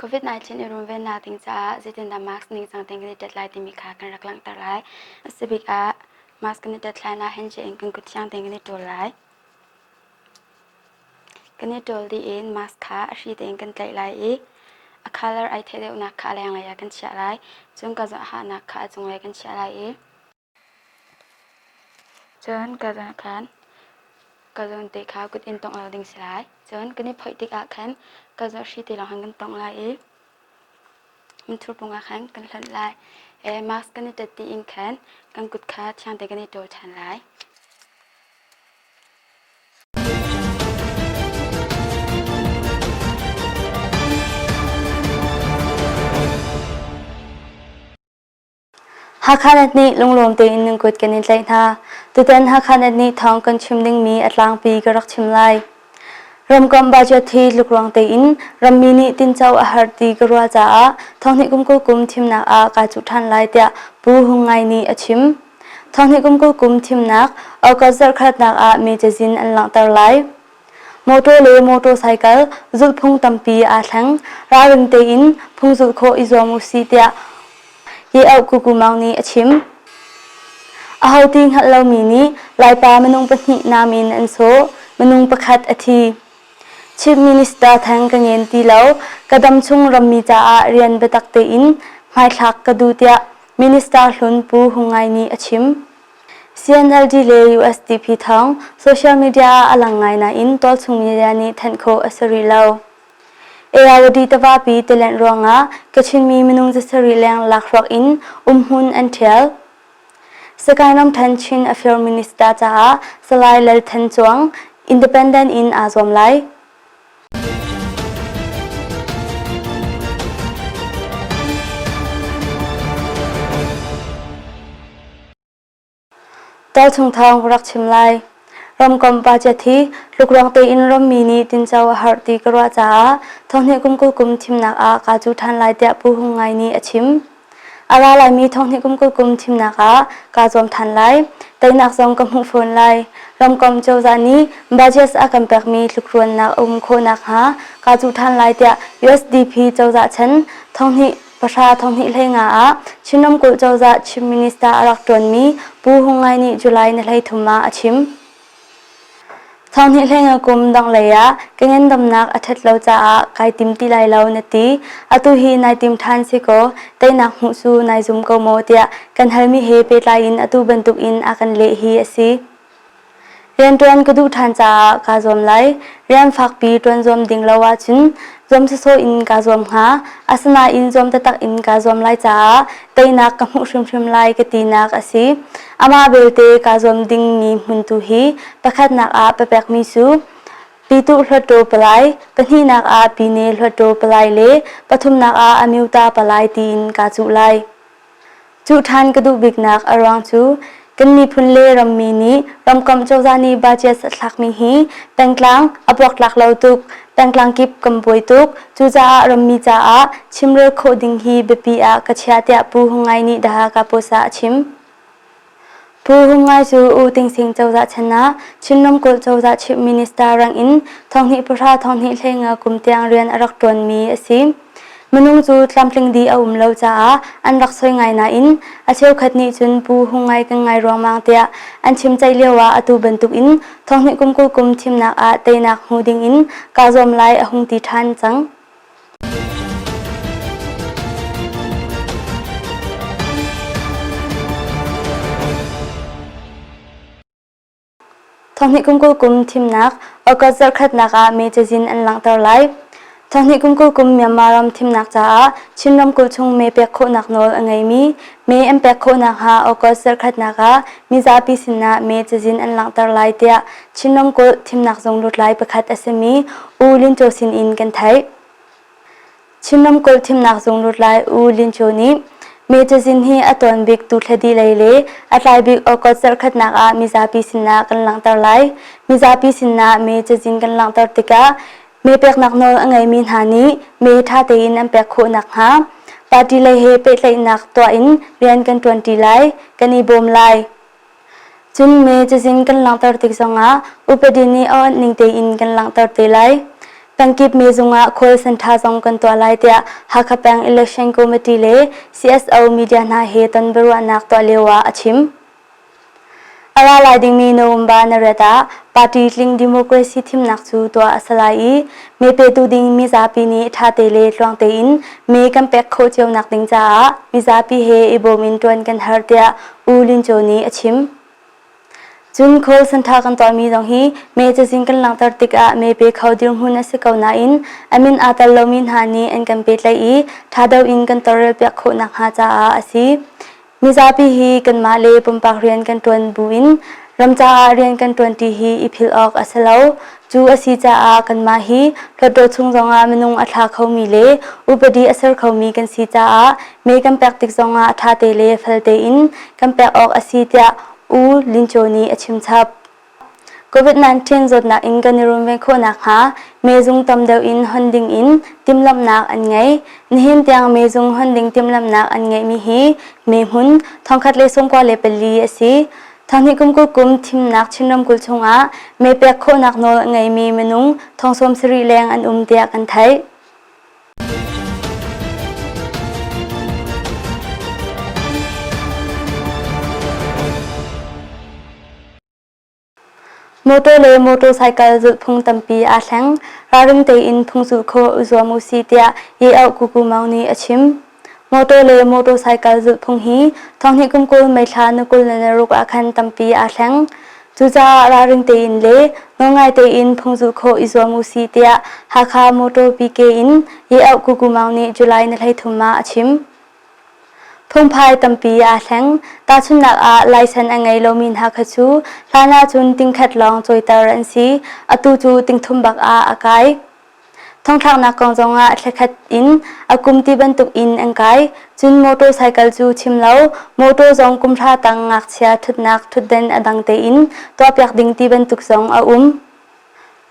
COVID-19 i runvennak ding caah zeitindah mask ningcang tein kan i tet lai timi kha kan rak langhter lai. A si bik ah mask kan i tet hlan ah handshake in kan kut thiang tein kan i ṭawl lai. Kan i ṭawl dih in mask kha a hri tein kan tlaih lai i a colour ai theih deuhnak kha a lenglei ah kan chiah lai. Cun ka hahnak kha a cunglei kan chiah lai i Cun ka zawn khan ka zawn te kha kut in tongh lo ding si lai. Cun kan i phoih tikah khan ka zawn hri te lawng khan kan tongh lai i minthur pung ah khan kan hlonh lai. Mask kan i ṭet dih in khan kan kut kha thiang tein kan i ṭawl ṭhan lai. Hakha Net nih lunglawm tein nan kut kan in tlaih hna. Tutan Hakha Net nih thawng kan chim dingmi a tlangpi ka rak chim lai. Ramkomh budget hi tlukruang tein rammi nih tinco a har ti ka ruah caah thonghnih kum 20 kum thimnak ah kaa cuh ṭhan lai tiah Pu Hung Ngai nih a chim. Thonghnih kum 20 kum thimnak August zarhkhatnak ah mi cazin an langhter lai. Mawṭaw le motorcycle zulhphung tampi aa thleng. Ralring tein phung zulh khawh i zuam usih tiah Ye-auh Kuku Maung nih a chim. Aho ti hngalh lomi nih Laipa minung pahnih nam in an sawh. Minung pakhat a thi. Chief Minister theng ka ngen ti lo. Ka dam chung rammi caah rian biatak tein hmaithlak ka duh tiah Minister hlun Pu Hung Ngai nih a chim. CNLD le USDP thawng social media ah a lang ngai nain tualchung media nih thanh khawh a si rih lo. Ayawadi tivapi tilenh ruangah Kachinmi minung zasarih leng lakhruak in umhmun an ṭhial. Sagaing ramṭhen Chin Affairs Minister caah Salai Lal Than Cuang independent in aa zuam lai. Tualchung thawng ka rak chim lai. Ramkomh budget hi tlukruang tein rammi nih tinco a har ti ka ruah caah thonghnih kum 20 kum thimnak ah kaa cu ṭhan lai tiah Pu Hung Ngai nih a chim. A ra laimi thonghnih kum 20 kum thimnak ah kaa zuam ṭhan lai. Teinak zong ka hmuh fawn lai. Ramkomh cozah nih budget a kan pekmi tlukruannak a um khawh nakhnga kaa cuh ṭhan lai tiah USDP cozah chan thonghnih pahra thonghnih 15 ah Chin ramkulh cozah Chief Minister a rak ṭuanmi Pu Hung Ngai nih July ni 13 ah a chim. Thonghnih 15 kum donglei ah ka ngandamnak a ṭhat lo caah kai tim ti lai lo na ti. Atu hi nai tim ṭhan si kaw teinak hmuh cu nai zum ko maw tiah kan halmi he pehtlai in atu bantuk in a kan leh hi a si. Rianṭuan ka duh ṭhan caah kaa zuam lai. Rian fakpi ṭuan zuam ding lo ahcun zuam sawsawh in kaa zuam hnga. Asinain zuam taktak in kaa zuam lai caah teinak ka hmuh hrimhrim lai ka tinak a si. Amah belte kaa zuam dingmi hmun tu hi pakhatnak ah papekmi cu Pyituh Hluttaw Palai, pahnihnak ah Pyine Hluttaw Palai le pathumnak ah Amyota Palai tiin kaa cuh lai. Cuh ṭhan ka duh biknak a ruang cu kan miphun le rammi nih ramkomh cozah nih budget a thlakmi hi pengtlang a buaktlak lo tuk, pengtlang kip kan buai tuk. Cucaah rammi caah chimrel khawh ding hi biapi ah ka chiah tiah Pu Hung Ngai nih The Hakha Post ah a chim. Pu Hung Ngai cu U Ting Sing cozah chan ah Chin ramkulh cozah Chief Minister rang in thonghnih pahra thonghnih 15 kum tiang rian a rak ṭuanmi a si. Minung cu tlamtling dih a um lo caah an rak soi ngai nain a cheukhat nih cun Pu Hung Ngai kan ngai ruangmang tiah an chimceih lioah atu bantukin thonghnih kum 20 kum thimnak ah teinak hmu dingin kaa zuam lai a hung ti ṭhan cang. Thonghnih kum 20 kum thimnak August zarhkhatnak ah mee cazin an langhter lai. Thonghnih kum 20 kum Myanmar ram thimnak caah Chin ramkulh chung mee pek khawhnak nawl a ngeimi mee an pek khawh nakhnga August zarhkhatnak ah mizapi sinah mee cazin an langhter lai tiah Chin ramkulh thimnak zung lutlai pakhat a simi U Lin Kyaw sin in kan theih. Chin ramkulh thimnak zung lutlai U Lin Kyaw nih mee cazin hi a tuan bik tu thla lei le a tlai bik August zarhkhatnak ah mizapi sinah kan langhter lai. Mizapi sinah mee cazin kan langhter tikah mee peknak nawl a ngeimi hna nih mee ṭha tein an pek khawh nakhnga party lei he pehtlaihnak tuah in rian kan ṭuanṭi lai, kan i bawm lai. Cun mee cazin kan langhter tik zongah upadi nih a onh ning tein kan langhter te lai. Pengkip mezung ah call center zong kan tuah lai tiah Hakha Peng Election Committee le CSO media hna he ton biaruahnak tuah lio ah a chim. A ra lai dingmi November na ret ah party tling democracy thimnak cu tuah a si lai i mee petu ding mizapi nih ṭhate le tluang tein mee kan pek khawh cio nak ding caah mizapi he i bawm in ṭuan kan har tiah U Lin Cho nih a chim. Cun call center kan tuahmi zong hi mee cazin kan langhter tikah mee pe kho dirhmun a si ko nain a min aa tel lomi hna nih an kan pehtlaih i ṭha deuh in kan tawlrelpiak khawh nakhnga caah a si. Mizapi hi kanmah le pumpak rian kan ṭuan buin ram caah rian kan ṭuanṭi hi i philh awk a si lo. Cu a si caah kanmah hi hlawtdaw chung zongah minung a thla khomi le upadi a ser khomi kan si caah mee kan pek tik zongah ṭhate le fel tein kan pek awk a si tiah U Lin Cho nih a chimchap. COVID-19 zawtnak in kan i runven khawh nakhnga mezung tam deuh in hon ding in timhlamhnak an ngei. Nihin tiang mezung hon ding timhlamhnak an ngeihmi hi mehmun 1094 a si. Thonghnih kum 20 kum thimnak Chin ramkulh chungah mee pek khawhnak nawl a ngeimi minung 70,000 leng an um tiah kan theih. Mawtaw le motorcycle zulhphung tampi aa thleng. Ralring tein phung zulh khawh i zuam usih tiah Ye-auh Kuku Maung nih a chim. Mawtaw le motorcycle zulhphung hi thonghnih kum 20 May thla ni 26 ah khan tampi aa thleng. Cucaah ralring tein le nawlngai tein phung zulh khawh i zuam usih tiah Hakha Motor PK in Ye-auh Kuku Maung nih July ni 33 ah a chim. Phungphai tampi aa thleng. Tahchunhnak ah laisen a ngei lomi hna kha cu hlan ahcun tingkhat lawng cawiter an si. Atu cu tingthum bak ah a kai. Thongthlaknak kong zongah thlakhat in a kum ti bantuk in an kai. Cun motorcycle cu chim lo, motor zong kumhra tang ngakchia ṭhutnak ṭhutden a dang tein tuahpiak ding ti bantuk zong a um.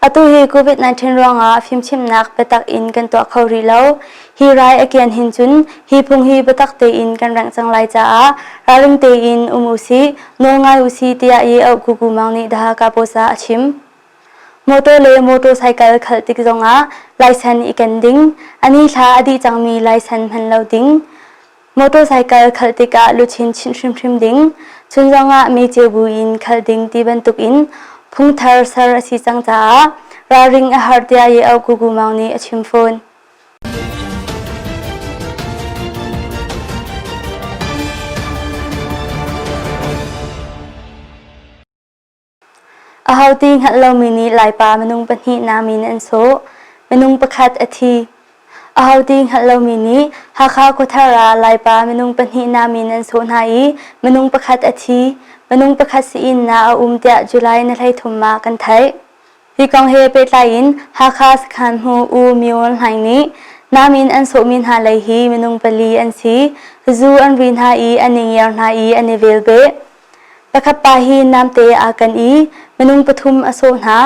Atu hi COVID-19 ruangah fimchimhnak biatak in kan tuah kho rih lo. Hi rai a kian hin cun hi phung hi biatak tein kan rengh cang lai caah ralring tein um usih, nawl ngai usih tiah Ye Auh Kuku Maung nih The Hakha Post ah a chim. Motor le motorcycle khalh tik zongah laisen i ken ding, a ni thla a dih cangmi laisen hman lo ding, Motorcycle khalh tikah luchin chinh hrimhrim ding, chun zongah meice buin khalh ding ti bantukin phungthar ser a si cang caah ralring a har tiah Ye Auh Kuku Maung nih a chim fawn. Aho ti hngalh lomi nih Laipa minung pahnih namin an sawh. Minung pakhat a thi. Aho ti hngalh lomi nih Hakha khuathar ah Laipa minung pahnih namin an sawh hna i minung pakhat a thi. Minung pakhat sii-inn ah a um tiah July ni 33 ah kan theih. Hi kong he pehtlai in Hakha sakhan-hmu U Myo Hlaing nih namin an sawhmi hna lei hi minung pali an si. Zu an ri hna i an i ngiar hna i an i vel beh. Pakhat pa hi namte aa ken i minung pathum a sawh hna.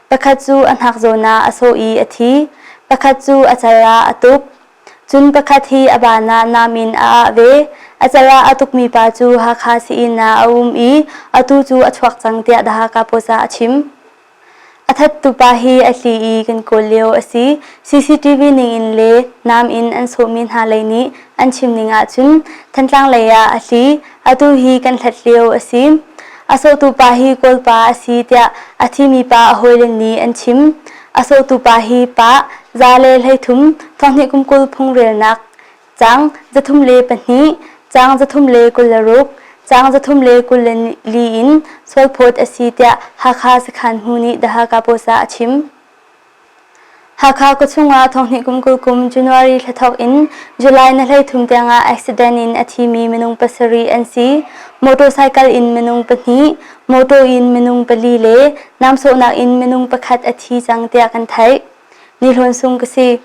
Pakhat cu a hnak zawn ah a sawh i a thi. Pakhat cu a cal ah a tuk. Cun pakhat hi a baan ah nam in a ah ve. A cal ah a tukmi pa cu Hakha sii-inn ah a um i atu cu a chuak cang tiah The Hakha Post ah a chim. A thattu pa hi a hli i kan kawl lio a si. CCTV ningin le nam in an sawhmi hna lei nih an chim ning ahcun Thantlang lei ah a hli. Atu hi kan hlat lio a si. A sawhtu pa hi Kawlpa a si tiah a thimi pa a hawile nih an chim. A sawhtu pa hi pah 113 thonghnih kum 20 phungrelnak Caang 302, caang 326, caang 324 in sualphawt a si tiah Hakha sakhan hmu nih The Hakha Post ah a chim. Hakha khuachung ah thonghnih kum 20 kum January thla thawk in July na 33 tiangah accident in a thimi minung pasarih an si. Motorcycle in minung pahnih, motor in minung pali le namsawhnak in minung pakhat a thi cang tiah kan theih. Ni Hlawn Sung ka si.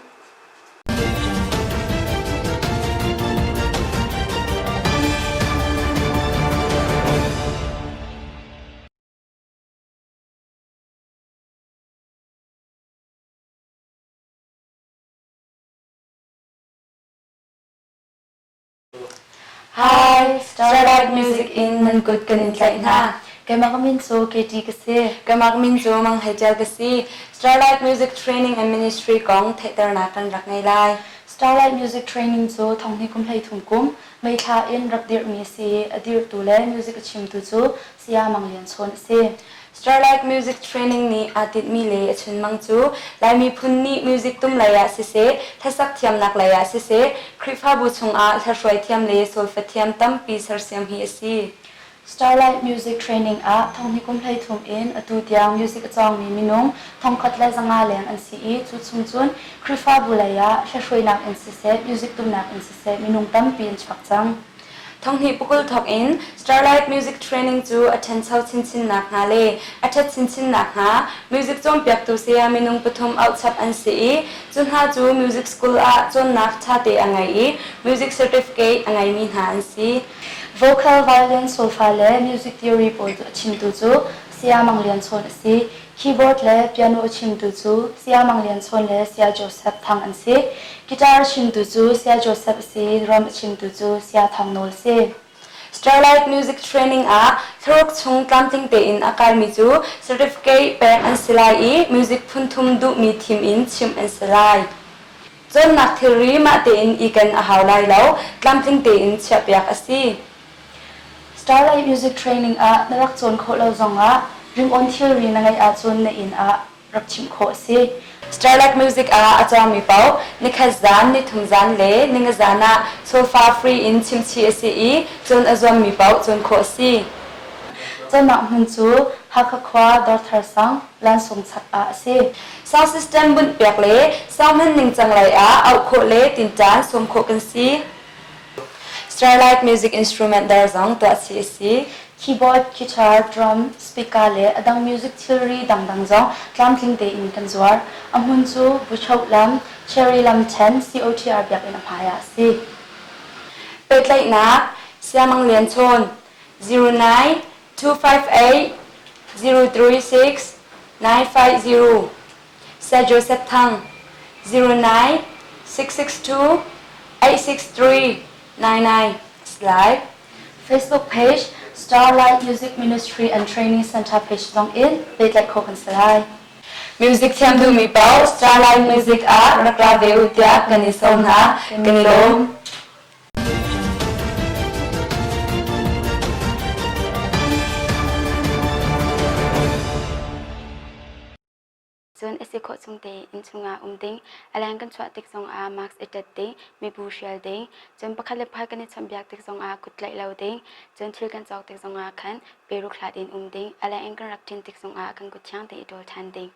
Hi, Starlight Music in nan kut kan in tlaih hna. Keimah ka min cu Katie ka si. Keimah ka min cu Mang Hei Tial ka si. Starlight Music Training and Ministry kong theihternak kan rak ngei lai. Starlight Music Training cu thonghnih kum 13 kum May thla in rak dirhmi a si i a dirhtu le music a chimtu cu Saya Mang Lian Chawn a si. Starlight Music Training nih aa tinhmi le a chunmang cu Lai miphun nih music tum lei ah siseh, hlasak thiamnak lei ah siseh, Khrihfabu chungah hlahruai thiam le solfa thiam tampi sersiam hi a si. Starlight Music Training ah thonghnih kum 13 in atu tiang music a cawngmi minung 1500 leng an si i cu chung cun Khrihfabu lei ah hlahruainak in siseh, music tumnak in siseh minung tampi an chuak cang. Thonghnih pakul thawk in Starlight Music Training cu a ṭhancho chinchin nakhnga le a ṭhat chinchin nakhnga music cawnpiaktu saya minung pathum auhchap an si i cu hna cu music school ah cawnnak ṭhate a ngei i music certificate a ngeimi hna an si. Vocal, violin, solfa le music theory pawl a chimtu cu Saya Mang Lian Chawn a si. Keyboard le piano a chimtu cu Saya Mang Lian Chawn le Saya Joseph Thang an si. Guitar a chimtu cu Saya Joseph a si i drum a chimtu cu Saya Thawng Nawl a si. Starlight Music Training ah thlaruk chung tlamtling tein a kaimi cu certificate pek an si lai i music phun thum duhmi thim in chimh an si lai. Cawnnak thilri mah tein i ken a hau lai lo, tlamtling tein chiahpiak a si. Starlight Music Training ah na rak cawn khawh lo zongah ringawn thilri na ngeih ahcun na inn ah rak chimh khawh a si. Starlight Music ah a cawngmi paoh nikhat zan, nithum zan le ninga zan ah solfa free in chimchih a si i cawn a zuammi paoh cawn khawh a si. Cawnnak hmun cu Hakha khua Dawrthar sang, Lansung chak ah a si. Sound system bunhpiak le sound hman ningcang lei ah auh khawh le tinṭan sawm khawh kan si. Starlight Music Instrument dawr zong tuah chih a si. Keyboard, guitar, drum, speaker le a dang music thilri dangdang zong tlamtling tein kan zuar. A hmun cu Buchoh lam, Cherry lam ṭhen, COTR biakinn a hmai ah a si. Pehtlaihnak Siamang Lian Chawn 09 258 036 950 Sir Joseph Thang 09 662 863 99 Slide Facebook page Starlight Music Ministry and Training Center page zong in pehtlaih khawh kan si lai. Music thiam duhmi paoh Starlight Music ah rak ra ve u tiah kan i sawm hna. Kan i lawm. Cun a si khawh chung tein innchung ah um ding, a leng kan chuah tik zongah mask i ṭet ding, mibu hrial ding, cun pakhat le pakhat kan i chawnhbiak tik zongah kut tlaih lo ding, cun thil kan cawk tik zongah khan peruk hlat in um ding, a leng in kan rak ṭin tik zongah kan kut thiang tein i ṭawl ṭhan ding.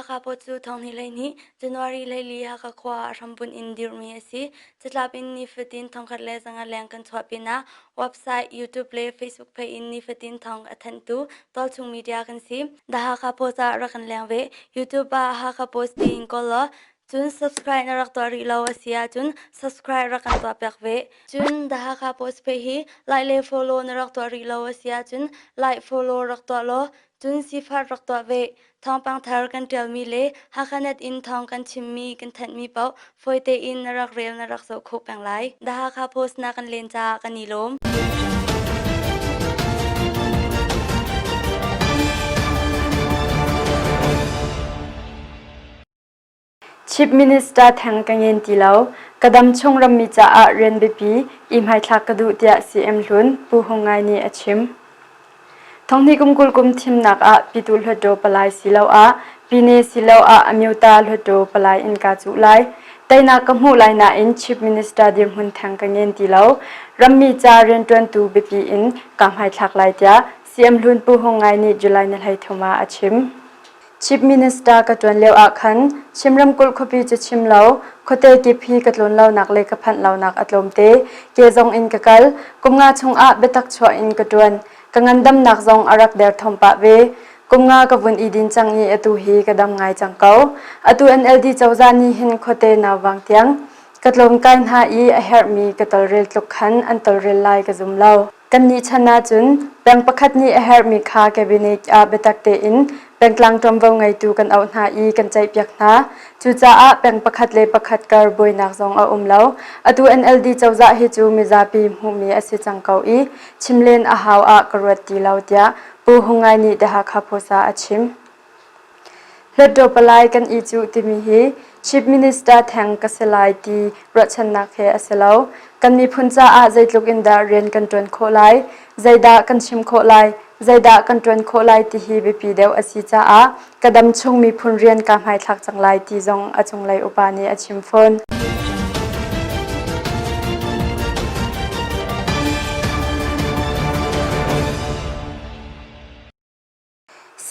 Hakha Pawt cu thonghnih 12 January 14 Hakha khua ah hrambunh in dirhmi a si. Catlap in nifatin 1500 leng kan chuah pinah website, YouTube le Facebook page in nifatin thawng a thanhtu tualchung media kan si. The Hakha Post ah rak kan leng ve. YouTube ah Hakha Post tiin kawl law cun subscribe na rak tuah rih lo a si ahcun subscribe rak kan tuah piak ve. Cun The Hakha Post page hi like le follow na rak tuah rih lo a si ahcun like follow rak tuah law cun sifat rak tuah ve. Thawngpang thar kan ṭialmi le Hakhanet in thawng kan chimmi kan thanhmi paoh fawi tein na rak rel na rak zoh khawh peng lai. The Hakha Post na kan len caah kan i lawm. Chief Minister theng ka ngen ti lo. Ka dam chung rammi caah rian biapi i hmaithlak ka duh tiah CM hlun Pu Hung Ngai nih a chim. Thonghnih kum 20 kum thimnak ah Pyituh Hluttaw palai siloah Pyine siloah Amyota Hluttaw palai in kaa cuh lai. Teinak ka hmuh lai nain Chief Minister dirhmun theng ka ngen ti lo. Rammi ca rianṭuantu biapi in kaa hmaithlak lai tiah CM hlun Pu Hung Ngai nih July ni 13 ah a chim. Chief Minister ka ṭuan lio ah khan Chin ramkulh khuapi cu chim lo, khuate kip hi ka tlawn lonak le ka phanh lonak a tlawmte. Ke zong in ka kal. Kum nga chungah biatak chuah in ka ṭuan. Ka ngandamnak zong a rak derthawm pah ve. Kum nga ka vun i din cang i atu hi ka dam ngai cang ko. Atu NLD cozah nih hin khuate nauvang tiang ka tlawnkai hna i a herhmi ka tolrel tluk khan an tolrel lai ka zum lo. Kannih chan ahcun peng pakhat nih a herhmi kha cabinet ah biatak tein Pengtlang ṭuanvo ngeitu kan auh hna i kan ceihpiak hna. Cucaah peng pakhat le pakhat kar buainak zong a um lo. Atu NLD cozah hi cu mizapi hmuhmi a si cang ko i chim len a hau ah ka ruat ti lo tiah Pu Hung Ngai nih The Hakha Post ah a chim. Hluttaw palai kan i cuh timi hi Chief Minister theng ka si lai ti ruahchannak he a si lo. Kan miphun caah zeitluk in dah rian kan ṭuan khawh lai, zeidah kan chim khawh lai, zeidah kan ṭuan khawh lai ti hi biapi deuh a si caah ka dam chung miphun rian kaa hmaithlak cang lai ti zong a cunglei upa nih a chim fawn.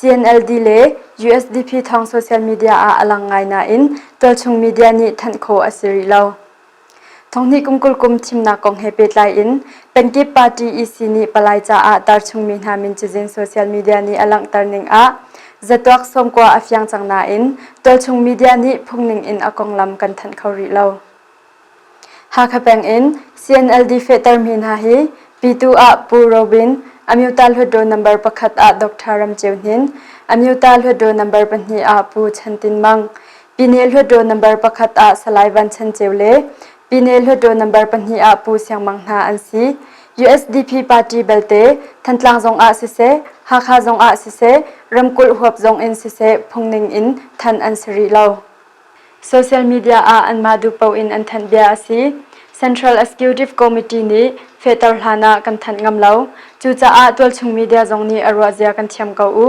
CNLD le USDP thawng social media ah a lang ngai nain tualchung media nih thanh khawh a si rih lo. Thonghnih kum 20 kum thimnak kong he pehtlai in pengkip party EC nih palai caah tarchungmi hna min cazin social media nih a langhter ning ah zatuak sawmkua a fiang cang nain tualchung media nih phungning in a konglam kan thanh kho rih lo. Hakha peng in CNLD fehtermi hna hi Pytu ah Pu Robin, Amyota Hluttaw number pakhat ah Dr. Ram Ceu Hnin, Amyota Hluttaw number pahnih ah Pu Chan Tin Mang, Pyine Hluttaw number pakhat ah Salai Van Chan Ceu le Pyine Hluttaw number pahnih ah Pu Siang Mang hna an si. USDP party belte Thantlang zong ah siseh, Hakha zong ah siseh, ramkulh huap zong in siseh phungning in than an si rih lo. Social media ah anmah duh paoh in an thanh bia a si. Central Executive Committee nih fehter hlan ah kan thanh ngam lo. Cucaah tualchung media zong nih a ruahzia kan thiam ko u.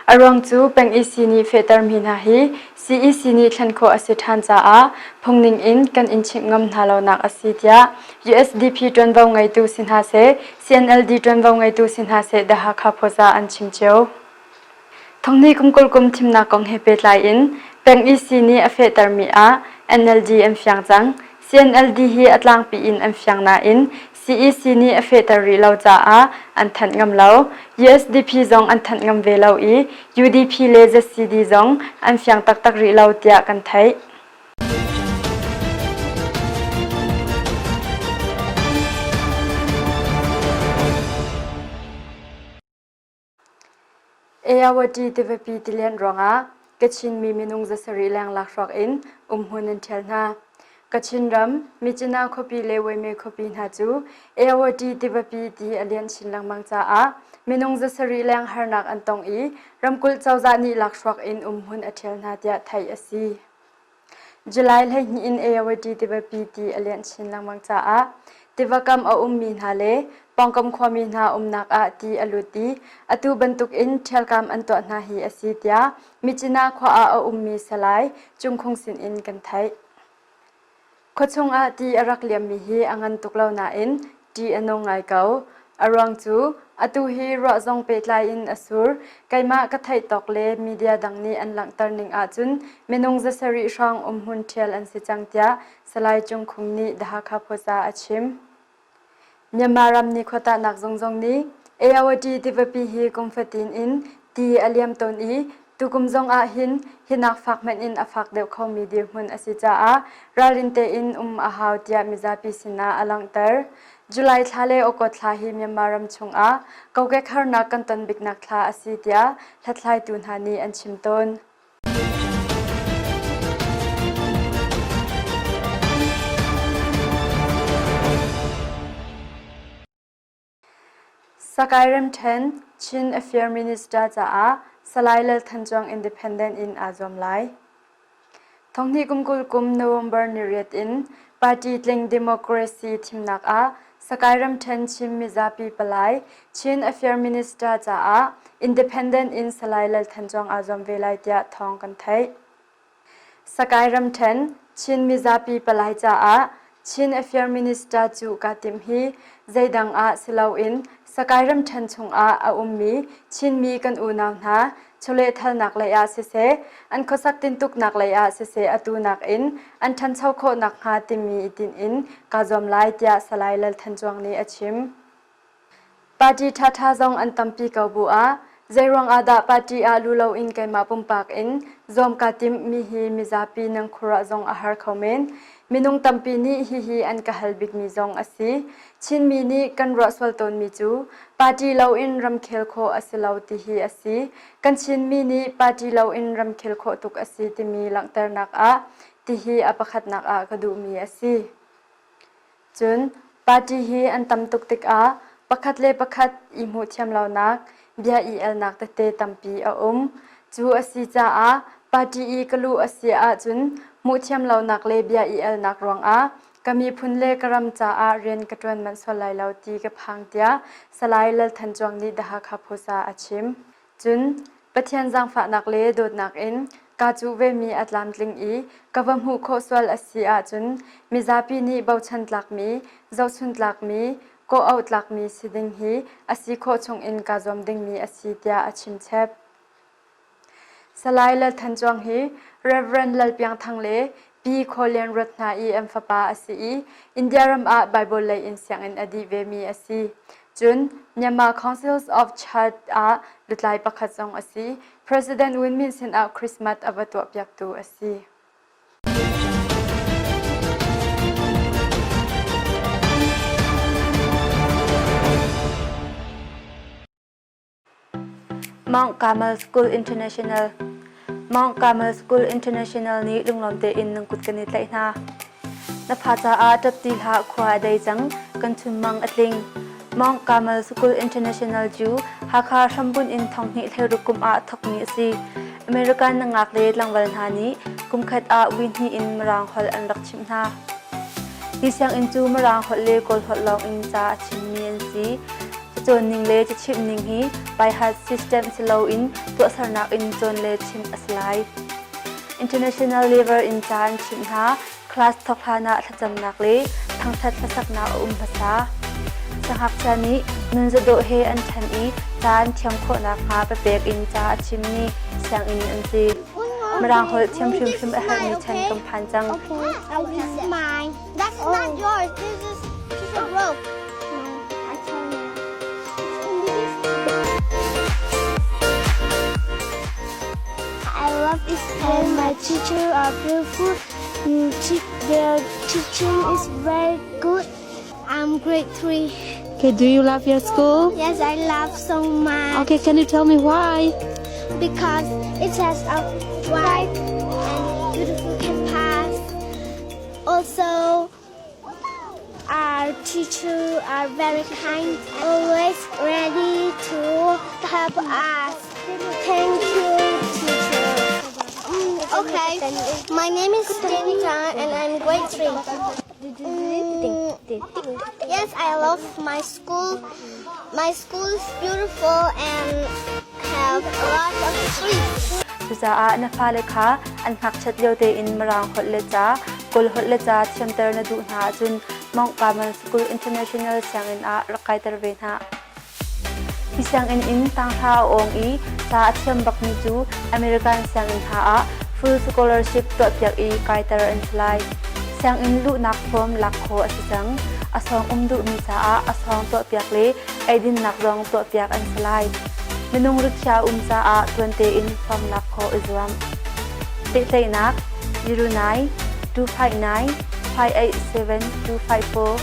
A ruang cu peng EC nih fehtermi hna hi CEC nih thlen khawh a si ṭhan caah phungning in kan in chimh ngam hna lonak a si tiah USDP ṭuanvo ngeitu si hna seh, CNLD ṭuanvo ngeitu si hna seh The Hakha Post ah an chim cio. Thonghnih kum 20 kum thimnak kong he pehtlai in peng EC nih a fehtermi ah NLD an fiang cang. CNLD hi a tlangpi in an fiang nain CEC nih a fehter rih lo caah an thanh ngam lo. USDP zong an thanh ngam ve lo i UDP le ZCD zong an fiang taktak rih lo tiah kan theih. Ayawati tivapi tilian ruangah Kachin mi minung 700 leng lakhruak in umhmun an ṭhial hna. Kachin ram Myitkyina khuapi le Waime khuapi hna cu Ayawati tivapi ti a lianh chin lengmang caah minung 700 leng harnak an tong i ramkulh cozah nih lakhruak in umhmun a ṭhial hna tiah theih a si. July 12 in Ayawati tivapi ti a lianh chin lengmang caah tiva kam a ummi hna le pawngkam khuami hna umnak ah ti a lut i atu bantuk in ṭhialkam an tuah hna hi a si tiah Myitkyina khua ah a ummi Salai Cungkhung sinin kan theih. Khuachung ah ti a rak liammi hi a ngan tuk lo nain ṭih a nung ngai ko. A ruang cu atu hi ruah zong pehtlai in a sur. Keimah ka theih tawk le media dang nih an langhter ning ahcun minung 700 hrawng umhmun ṭhial an si cang tiah Salai Cung Khung nih The Hakha Post ah a chim. Myanmar ram nikhua tahnak zung zong nih Ayawati tivapi hi kum fatin in ti a liam tawn i tukum zong ah hin hinak fak hmanh in a fak deuh khomi dirhmun a si caah ralrin tein um a hau tiah mizapi sinah a langhter. July thla le August thla hi Myanmar ram chungah kokek harnak kan ton biknak thla a si tiah hlathlaitu hna nih an chim tawn. Sakai Remṭhen Chin Affair Minister caah Salai Lal Than Cuang Independent in aa zuam lai. Thonghnih kum 20 kum November niriat in party tling democracy thimnak ah Sakai Ramṭhen Chin mizapi palai Chin Affair Minister caah Independent in Salai Lal Than Cuang aa zuam ve lai tiah thawng kan theih. Sakai ramṭhen Chin mizapi palai caah Chin Affair Minister cu kaa timh hi zeidang ah si loin Sakai ramṭhen chungah a ummi Chinmi kan unau hna chawlehthalnak lei ah siseh, an khuasak tintuknak lei ah siseh atu nakin an ṭhancho khawh nakhnga timi i tinh in kaa zuam lai tiah Salai Lal Than Cuang nih a chim. Party ṭhaṭha zong an tampi ko bu ah Zeiruang ah dah party ah lu loin keimah pumpak in zuam kaa timh mi hi mizapi nan khuaruah zong a har kho men. Minung tampi nih hihi an ka hal bikmi zong a si. Chinmi nih kan ruah sual tawnmi cu party loin ramkhel khawh a si lo ti hi a si. Kan Chinmi nih party loin ramkhel khawh tuk a si timi langhternak ah tihi a pakhatnak ah ka duhmi a si. Cun party hi an tam tuk tikah pakhat le pakhat i hmuh thiam lonak, bia i alnak tete tampi a um. Cu a si caah party i ka luh a si ahcun hmuh thiam lonak le bia i alnak ruangah ka miphun le ka ram caah rian ka ṭuan manh sual lai lo ti ka phang tiah Salai Lal Than Cuang nih The Hakha Post ah a chim. Cun Pathian zaangfahnak le dawtnak in kaa cuh vemi a tlamtling i ka va hmuh khawh sual a si ahcun mizapi nih bochan tlakmi, zohchun tlakmi, kawhauh tlakmi si ding hi a si khawh chungin kaa zuam dingmi a si tiah a chimchep. Salai Lal Than Cuang hi Rev. Lal Piang Thang le Pi Khaw Lian Ruat hna i an fapa a si i India ram ah Bible lei in sianginn a dih vemi a si. Cun Myanmar Councils of Church ah lutlai pakhat zong a si. President Win Myint sinah Christmas a va tuahpiaktu a si. Mount Carmel School International Mount Carmel School International nih lunglawm tein nan kut kan i tlaih hna. Na fa caah ṭap ti hlah khua a dei cang, kan chunmang a tling. Mount Carmel School International cu Hakha hrambunh in thonghnih hleiruk kum ah thawkmi a si. American nangak le tlangval hna nih kumkhat ah vui hnih in Mirang holh an rak chimh hna. Hi sianginn cu Mirang holh le Kawl holh lawng in ca a chimmi an si. Cacawn ning le cachimh ning hi by-heart system si loin tuahsernak in cawn le chimh a si lai. International level in ca an chimh hna. Class thawk hlan ah thlacamnak le thangṭhat hlasaknak a um hmasa. Siangngakchia nih nunzadawh he an ṭhan i ca an thiam khawh nakhnga papek in ca a chimmi sianginn an si. Mirang holh thiam hrimhrim a herhmi chan kan phan cang. That's not yours. This is piece of rope. I tell you. I love this and my teacher are beautiful. Their teaching is very good. I'm grade 3. Okay, do you love your school? Yes, I love so much. Okay, can you tell me why? Because it has a wide and beautiful campus. Also, our teachers are very kind, always ready to help us. Thank you, teacher. Okay, my name is Jamie John and I'm grade 3. Yes, I love my school. My school is beautiful and have a lot of trees. Cucaah na fale kha an ngakchiat lio tein Mirang holh le ca, Kawl holh le ca thiamter na duh hna ahcun Mount Carmel School International sianginn ah rak kaiter ve hna. Hi sianginn in tanghra a awng i ca a thiam bakmi cu American sianginn hna ah full scholarship tuahpiak i kaiter an si lai. Sianginn luhnak form lak khawh a si cang. A sawng um duhmi caah a sawng tuahpiak le eidinnak zong tuahpiak an si lai. Minung rikhiah um caah tuan tein form lak khawh i zuam. Pehtlaihnak 09 259 587 254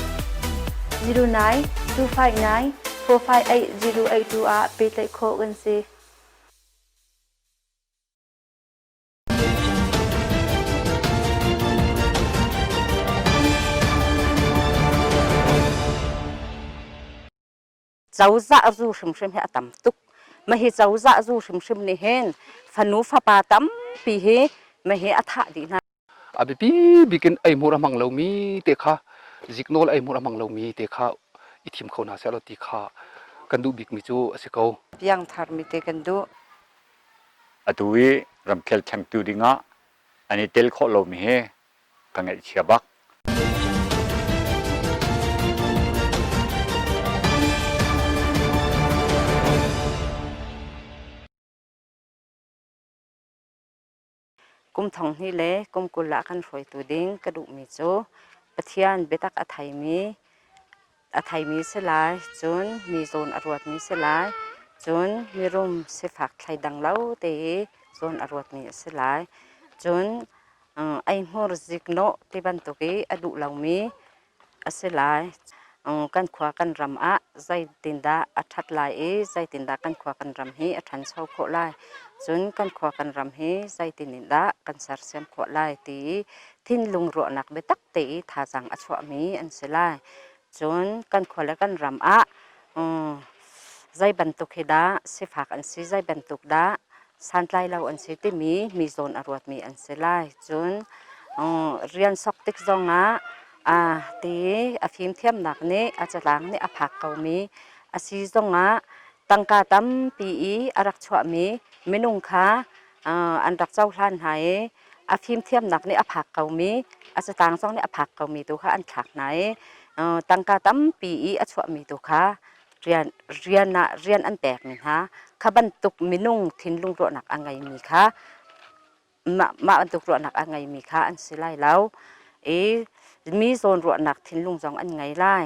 09 259 458 082 ah pehtlaih khawh kan si. Cozah zu hrimhrim hi a tam tuk. Mahhi cozah zu hrimhrim nih hin fanu fapa tampi hi mahhi a thah dih hna. A biapi bik in eihmur a hmang lomi te kha ziknawl eihmur a hmang lomi te kha i thim kho hna sehlaw ti kha kan duh bikmi cu a si ko. Piangthar mi te kan duh. Atu i ramkhel chengtu dingah an i tel khawh lomi hi ka ngaihchia bak. Kum thong hnih le kum 20 ah kan hruaitu ding ka duhmi cu Pathian biatak a theimi a theimi si lai, cun mi zawn a ruatmi si lai. Cun mirum sifak thleidang lo te i zawn a ruatmi a si lai. Cun eihmur ziknawh ti bantuk i a duh lomi a si lai. Kan khua kan ram ah zeitindah a ṭhat lai i zeitindah kan khua kan ram hi a ṭhancho khawh lai. Cun kan khua kan ram hi zeitin in dah kan sersiam khawh lai ti i thinlung ruahnak biatak te i thazaang a chuahmi an si lai. Cun kan khua le kan ram ah zei bantuk hi dah sifak an si, zei bantuk dah santlai lo an si timi mi zawn a ruatmi an si lai. Cun rian sok tik zongah ti a fimthiamnak nih a catlang nih a phak komi a si zongah tangka tampi i a rak chuahmi minung kha an rak cohlan hna i a fimthiamnak nih a phak komi a catang zong nih a phak komi tu kha an thlak hna i tangka tampi i a chuahmi tu kha rian rian ah rian an pekmi hna kha bantuk minung thinlung ruahnak a ngeimi kha mah mah bantuk ruahnak a ngeimi kha an si lai lo i mi zawn ruahnak thinlung zong an ngei lai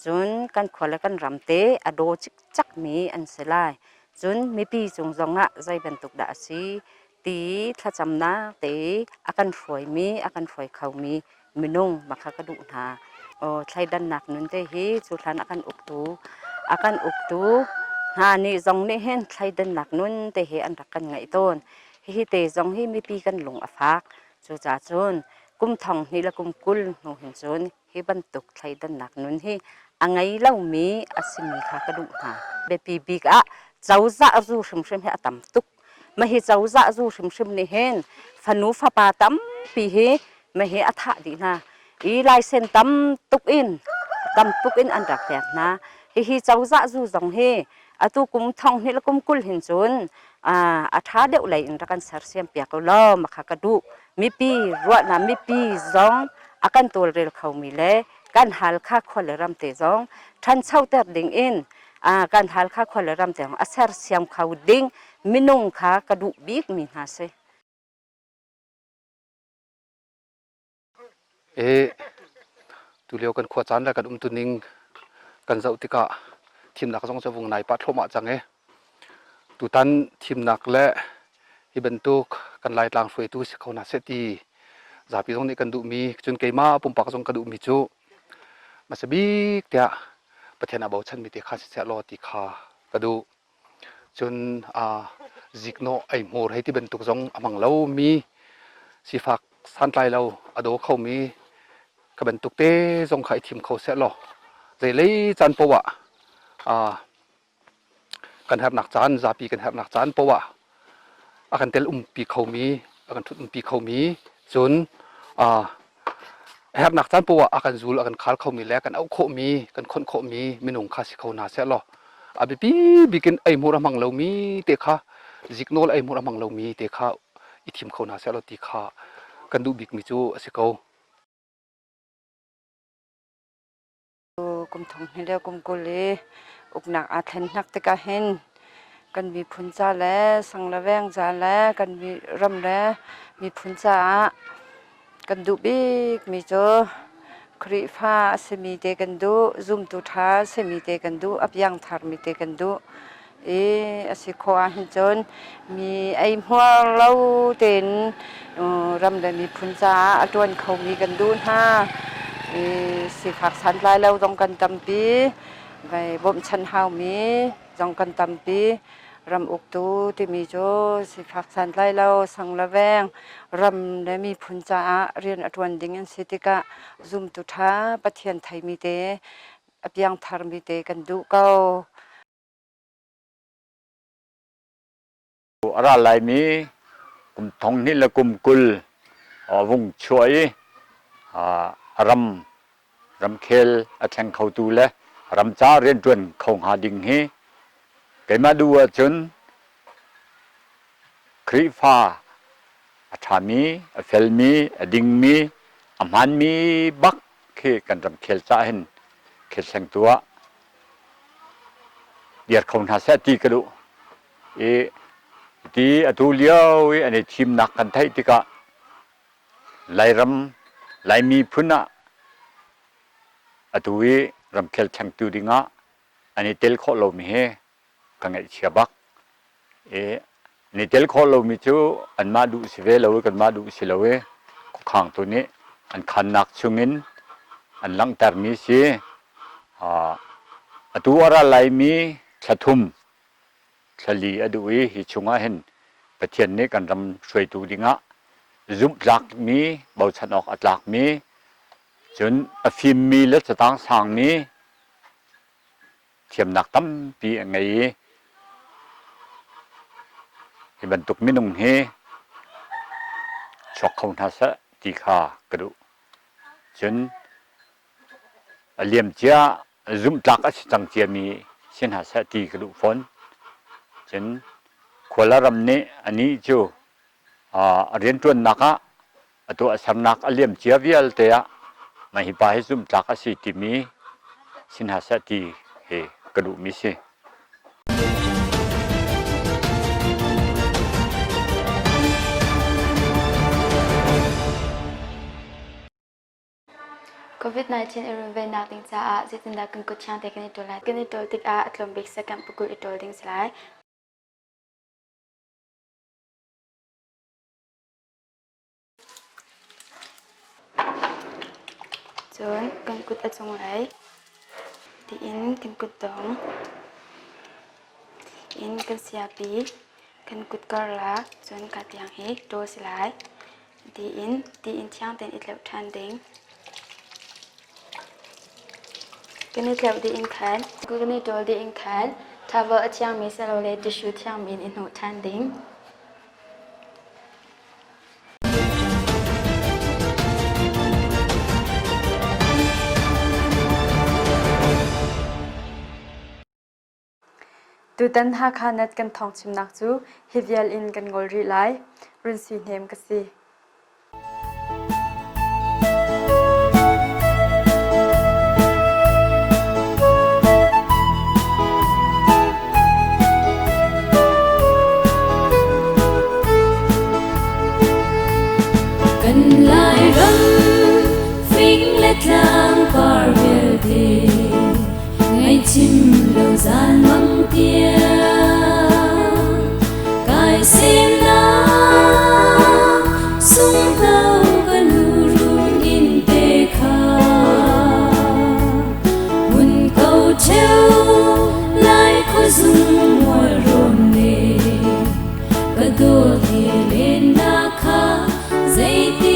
cun kan khua le kan ram te a daw cikcekmi an si lai cun mipi cung zongah zei bantuk dah a si ti thlacamnak te a kan hruaimi a kan hruai khomi minung makha ka duh hna. Aw thleidannak nun te hi cu hlan a kan uktu a kan uktu hna nih zong nih hin thleidannak nun te hi an rak kan ngaih tawn. Hihi te zong hi mipi kan lung a fak. Cucaah cun kum thong hnih le kum 20 hnu hin cun hi bantuk thleidannak nun hi a ngei lomi a simi kha ka duh hna. Biapi bik ah cozah zu hrimhrim hi a tam tuk. Mah hi cozah zu hrimhrim nih hin fanu fapa tampi hi mah hi a thah dih hna. I laisen tam tuk in tam tuk in an rak pek hna. Hihi cozah zu zong hi atu kum thong hnih le kum 20 hin cun a ṭha deuh lei in rak kan sersiam piak ko law makha ka duh. Mipi ruahnak mipi zong a kan tawlrel khomi le kan Halkha khua le ram te zong ṭhanchoter ding in kan Halkha khua le ram te zong a sersiam kho ding minung kha ka duh bikmi hna si. E tulio kan khua caan le kan umtuning kan zoh tikah thimnak zong cu vung nai pah thluahmah cang i tutan thimnak le hi bantuk kan Laitlang hruaitu si kho hna seh ti zapi zong nih kan duhmi cun keimah pumpak zong ka duhmi cu hmasa bik tiah Pathian a bochanmi te kha si seh law ti kha ka duh. Cun ziknawh eihmur hei ti bantuk zong a hmang lomi sifak santlai lo a daw khomi kha bantuk te zong kha i thim kho seh law zeilei caan poah ah kan herhnak caan zapi kan herhnak caan poah a kan tel umpi khomi a kan ṭhut umpi khomi cun a herhnak caan poah a kan zul a kan khal khomi le kan auh khawhmi kan khonh khawhmi minung kha si kho hna seh law a biapi bik in eihmur a hmang lomi te kha ziknawl eihmur a hmang lomi te kha i thim kho hna seh law ti kha kan duh bikmi cu a si ko. Kum thong hnih le kum 20 i uknak aa thlen hnak tikah hin kan miphun ca le sang le veng ca le kan ram le miphun caah kan duh bikmi cu Khrihfa a simi te kan duh, zumtu ṭha a simi te kan duh, a piangtharmi te kan duh. I a si khawh ahhin cun mi eihmuar lo tein ram le miphun caah a ṭuan khomi kan duh hna. I sifak santlai lo zong kan tampi, vai bawmhchanh haumi zong kan tampi. Ram uktu timi cu sifak santlai lo, sang le veng, ram le miphun caah rian a ṭuan ding an si tikah zumtu ṭha Pathian theimi te a piangtharmi te kan duh ko. A ra laimi kum thong hnih le kum 20 a vung chuah i a ram ramkhel a thleng khotu le ram ca rianṭuan kho hnga ding hi keimah duh ahcun Khrihfa a ṭhami, a felmi, a dingmi, a hmaanmi bak khi kan ramkhel caah hin khelthlengtu ah dir kho hna seh ti ka duh. I ti atu lio i an i thimnak kan theih tikah Lairam Laimi phun ah atu i ramkhel thlengtu dingah an i tel khawh lomi hi ka ngaihchia bak. I an i tel khawh lomi cu anmah duh si ve lo i kanmah duh si lo i khuakhangtu nih an khannak chungin an langhtermi si. Atu a ra laimi thla thum, thla li a duh i hi chungah hin Pathian nih kan ram hruaitu dingah zumhtlakmi, bochan awk a tlakmi, cun a fimmi le catang sangmi thiamnak tampi a ngei i hi bantuk minung hi chuak kho hna seh ti kha ka duh. Cun a liamcia zumhtlak a si cang ciami si hna seh ti ka duh fawn. Cun khual a ram nih anih cu a rianṭuannak ah a tuahsernak a liamcia vialte ah mah hi pa hi zumhtlak a si timi si hna seh ti hi ka duhmi si. COVID-19 i runvennak ding caah zeitindah kan kut thiang te kan i ṭawl lai? Kan i ṭawl tikah a tlawm bik second pakul i ṭawl ding si lai. Cun kan kut a cunglei tiin kan kutdong in kan siapi kan kut karlak cun ka tiang hi ṭawl si lai tiin tiin thiang tein i tleuh ṭhan ding. Kan i tleuh dih in khan kan i ṭawl dih in khan towel a thiangmi silole tissue thiangmi in i hnawh ṭhan ding. Tutan Hakha Net kan thawngchimnak cu hi vial in kan ngol rih lai. Run si hnem ka si. Kan Lairam fing le tlang par vialte ngaihchim lo zan mang tiang kai semnak sunghno ka nu run in te kha Mun ko ṭheo lai khuazung mual rawn le ka dawt he lennak kha zeiti.